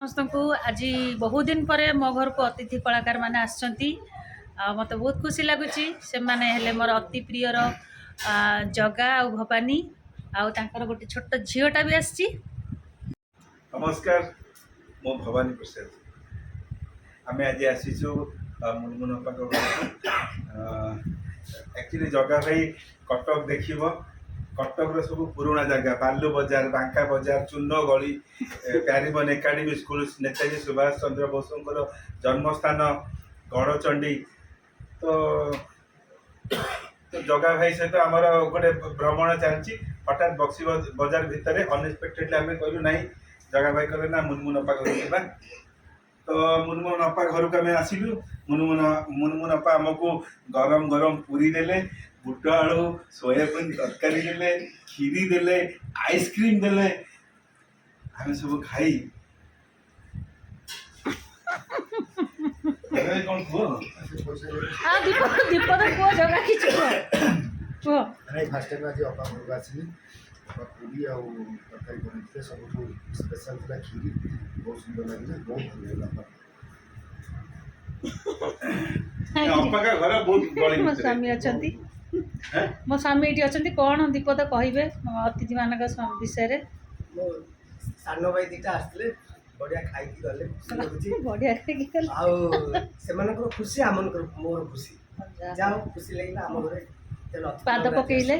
ସମସ୍ତଙ୍କୁ ଆଜି ବହୁତ ଦିନ ପରେ ମୋ ଘରକୁ ଅତିଥି କଳାକାରମାନେ ଆସିଛନ୍ତି ଆଉ ମୋତେ ବହୁତ ଖୁସି ଲାଗୁଛି। ସେମାନେ ହେଲେ ମୋର ଅତି ପ୍ରିୟର ଜଗା ଆଉ ଭବାନୀ, ଆଉ ତାଙ୍କର ଗୋଟେ ଛୋଟ ଝିଅଟା ବି ଆସିଛି। ନମସ୍କାର, ମୁଁ ଭବାନୀ ପ୍ରସାଦ। ଆମେ ଆଜି ଆସିଛୁ ମୁନମୁନ ଅପାଙ୍କ ଘରକୁ। ଆକ୍ଚୁଆଲି ଜଗା ଭାଇ କଟକ ଦେଖିବ, କଟକର ସବୁ ପୁରୁଣା ଜାଗା, ବାଲୁ ବଜାର, ବାଙ୍କା ବଜାର, ଚୂନ ଗଳି, ପ୍ୟାରିମନ ଏକାଡେମୀ ସ୍କୁଲ, ନେତାଜୀ ସୁଭାଷ ଚନ୍ଦ୍ର ବୋଷଙ୍କର ଜନ୍ମସ୍ଥାନ ଗଡ଼ଚଣ୍ଡୀ। ତ ଜଗା ଭାଇ ସହିତ ଆମର ଗୋଟେ ଭ୍ରମଣ ଚାଲିଛି। ହଠାତ୍ ବକ୍ସି ବଜାର ଭିତରେ ଅନଏକ୍ସପେକ୍ଟେଡଲି ଆମେ କହିଲୁ ନାହିଁ, ଜଗା ଭାଇ କହିଲେ ନା, ମୁନମୁନ ଅପା ଘରକୁ ଯିବା। ତ ମୁନମୁନ ଅପା ଘରକୁ ଆମେ ଆସିଲୁ। ମୁନମୁନ ଅପା ଆମକୁ ଗରମ ଗରମ ପୁରୀ ଦେଲେ, ବୁଟ ଆଳୁ ସୋୟାବିନ୍ ତରକାରୀ ଦେଲେ, କ୍ଷୀରି ଦେଲେ, ଆଇସ୍କ୍ରିମ୍ ଦେଲେ। ଆମେ ସବୁ ଖାଇ, ଜଗା ଭାଇ କ'ଣ କୁହ? ଆଉ ଦୀପ, ଦୀପ ତ କୁହ, ଜଗା କିଛି କୁହ କୁହ। ନାଇଁ, ଫାର୍ଷ୍ଟ ଟାଇମ୍ ଆଜି ଅପା ଘରକୁ ଆସିଲି। ଅପା ପୁରୀ ଆଉ ତରକାରୀ ବନେଇଥିଲେ। ସବୁଠୁ ସ୍ପେଶାଲ୍ ଥିଲା କ୍ଷୀରି। ବହୁତ ସୁନ୍ଦର ଲାଗିଲା, ବହୁତ ଭଲ ଲାଗିଲା ଅପା। ଅପାକା ଘର ବହୁତ ଗଳି ମୋ ଭିତରେ। ସ୍ୱାମୀ ଅଛନ୍ତି। ହେଁ? ମୋ ସ୍ୱାମୀ ଏଇଠି ଅଛନ୍ତି। କ'ଣ ଦୀପ ତ କହିବେ ଅତିଥିମାନଙ୍କ ବିଷୟରେ? ମୋ ସାନ ଭାଇ ଦିଟା ଆସିଥିଲେ, ବଢିଆ ଖାଇକି ଗଲେ, ଖୁସି ଲାଗୁଛି। ବଢିଆ ଖାଇକି ଗଲେ। ଆଉ ସେମାନଙ୍କର ଖୁସି ଆମମାନଙ୍କର ମୋର ଖୁସି। ଯାହା ହଉ, ଖୁସି ଲାଗିଲା ଆମ ଘରେ ତେଣୁ ଅତିଥି ପାଦ ମାନେ ଆଜି ପକେଇଲେ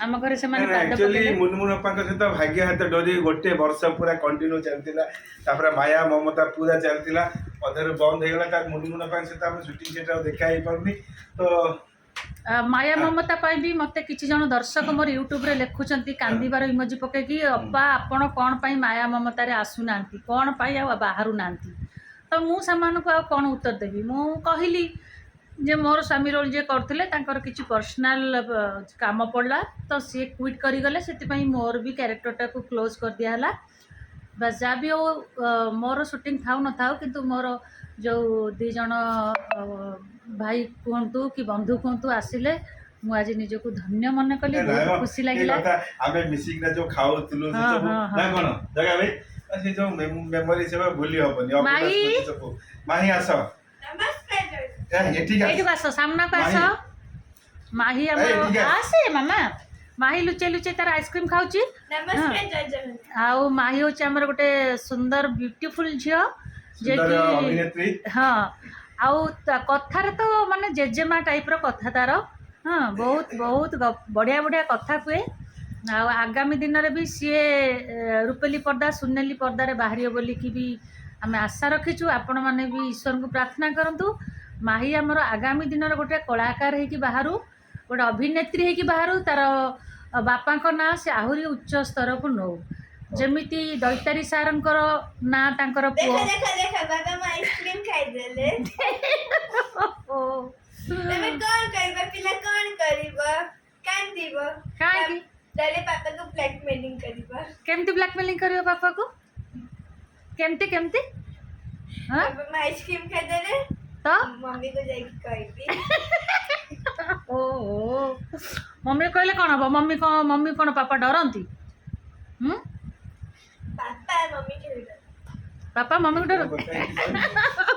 ଆମ ଘରେ ସେମାନେ, ପାଦ ଆକ୍ଚୁଆଲି ପକେଇଲେ। ମୁନମୁନ ଅପାଙ୍କ ସହିତ ଭାଗ୍ୟ ହାତ ଡୋରି ଗୋଟେ ବର୍ଷ ପୁରା କଣ୍ଟିନ୍ୟୁ ଚାଲିଥିଲା। ତାପରେ ମାୟା ମମତା ପୁରା ଚାଲିଥିଲା, ଅଧାରୁ ବନ୍ଦ ହେଇଗଲା। ତାର ମୁନମୁନ ଅପାଙ୍କ ସହିତ ଆମେ ସୁଟିଂ ସେଟ୍ ଆଉ ଦେଖା ହେଇପାରୁନି ତ। ମାୟା ମମତା ପାଇଁ ବି ମୋତେ କିଛି ଜଣ ଦର୍ଶକ ମୋର ୟୁଟ୍ୟୁବରେ ଲେଖୁଛନ୍ତି କାନ୍ଦିବାର ଇମୋଜି ପକେଇକି, ଅପା ଆପଣ କ'ଣ ପାଇଁ ମାୟା ମମତାରେ ଆସୁନାହାନ୍ତି, କ'ଣ ପାଇଁ ଆଉ ବାହାରୁନାହାନ୍ତି? ତ ମୁଁ ସେମାନଙ୍କୁ ଆଉ କ'ଣ ଉତ୍ତର ଦେବି? ମୁଁ କହିଲି ଯେ ମୋର ସ୍ୱାମୀ ରୋଲ୍ ଯିଏ କରୁଥିଲେ ତାଙ୍କର କିଛି ପର୍ସନାଲ କାମ ପଡ଼ିଲା, ତ ସିଏ କ୍ୱିଟ୍ କରିଗଲେ। ସେଥିପାଇଁ ମୋର ବି କ୍ୟାରେକ୍ଟରଟାକୁ କ୍ଲୋଜ୍ କରିଦିଆହେଲା। ବାସ୍, ଯାହା ବି ହଉ, ମୋର ସୁଟିଂ ଥାଉ ନଥାଉ, କିନ୍ତୁ ମୋର ଯେଉଁ ଦୁଇ ଜଣ ଭାଇ କୁହନ୍ତୁ କି ବନ୍ଧୁ କୁହନ୍ତୁ ଆସିଲେ, ମୁଁ ଆଜି ନିଜକୁ ଧନ୍ୟ ମନେ କଲି। ବହୁତ ଖୁସି ଏ ଲାଗିଲା। କଥା ଆମେ ମିଶିକିନା ଯୋଉ ଖାଉଥିଲୁ ସେ ସବୁ ହଁ, ନା ହଁ। କ'ଣ ଜଗା ଭାଇ, ସେ ଯୋଉ ମେମୋରି ସବୁ ଭୁଲି ହବନି, ଅଭୁଲା ମାହି। ସ୍ମୃତି ସବୁ। ମାହି ଆସ। ଏ, ଏଠିକି ଆସ। ଏଇଠିକୁ ଆସ, ସାମ୍ନାକୁ ଆସ। ମାହି। ମାହି ଆମର ଏଠିକି ଆସ। ଆସେ ମାମା। ମାହି ଲୁଚେଇ ଲୁଚେଇ ତାର ଆଇସ୍କ୍ରିମ୍ ଖାଉଛି। ନମସ୍କାର, ଜୟ ଜଗନ୍ନାଥ। ଆଉ ମାହି ହେଉଛି ଆମର ଗୋଟେ ସୁନ୍ଦର ବ୍ୟୁଟିଫୁଲ୍ ଝିଅ। ସୁନ୍ଦର ଯିଏକି ଅଭିନେତ୍ରୀ। ହଁ, ଆଉ ତା କଥାରେ ତ ମାନେ ଜେଜେମା ଟାଇପ୍ର କଥା ତାର। ହଁ, ବହୁତ ବହୁତ ବଢ଼ିଆ ବଢ଼ିଆ କଥା କୁହେ। ଆଉ ଆଗାମୀ ଦିନରେ ବି ସିଏ ରୂପେଲି ପର୍ଦ୍ଦା, ସୁନେଲି ପର୍ଦ୍ଦାରେ ବାହାରିବ ବୋଲିକି ବି ଆମେ ଆଶା ରଖିଛୁ। ଆପଣମାନେ ବି ଈଶ୍ୱରଙ୍କୁ ପ୍ରାର୍ଥନା କରନ୍ତୁ, ମାହି ଆମର ଆଗାମୀ ଦିନରେ ଗୋଟେ କଳାକାର ହେଇକି ବାହାରୁ, ଗୋଟେ ଅଭିନେତ୍ରୀ ହେଇକି ବାହାରୁ, ତାର ବାପାଙ୍କ ନାଁ ସେ ଆହୁରି ଉଚ୍ଚ ସ୍ତରକୁ ନଉ, ଯେମିତି ଦୈତାରୀ ସାରଙ୍କର ନାଁ ତାଙ୍କର ଦେଖ। ପୁଅ। ଦେଖ ଦେଖ, ବାବା ମୁଁ ଆଇସ୍କ୍ରିମ ଖାଇଦେଲେ। ଓ। ତମେ କଣ କରିବ? ପିଲା କଣ କରିବ? କାନ୍ଦିବ। କାହିଁକି? ତାହେଲେ ପାପାକୁ ବ୍ଲାକମେଲିଂ କରିବ। କେମିତି ବ୍ଲାକମେଲିଂ କରିବ ବାପାକୁ? କେମିତି କେମିତି? ହଁ। ବାବା ମୁଁ ଆଇସ୍କ୍ରିମ ଖାଇଦେଲେ। ତ ମମିକୁ ଯାଇକି କହିବି। ଓ ମମି କହିଲେ କ'ଣ ହବ? ମମି କ'ଣ ପାପା ଡରନ୍ତି? ହୁଁ। ପାପା ମମି ଖେଳିବ। ବାପା ମମିକୁ ଡରନ୍ତି? କଥା ହେଇକି କହିବି।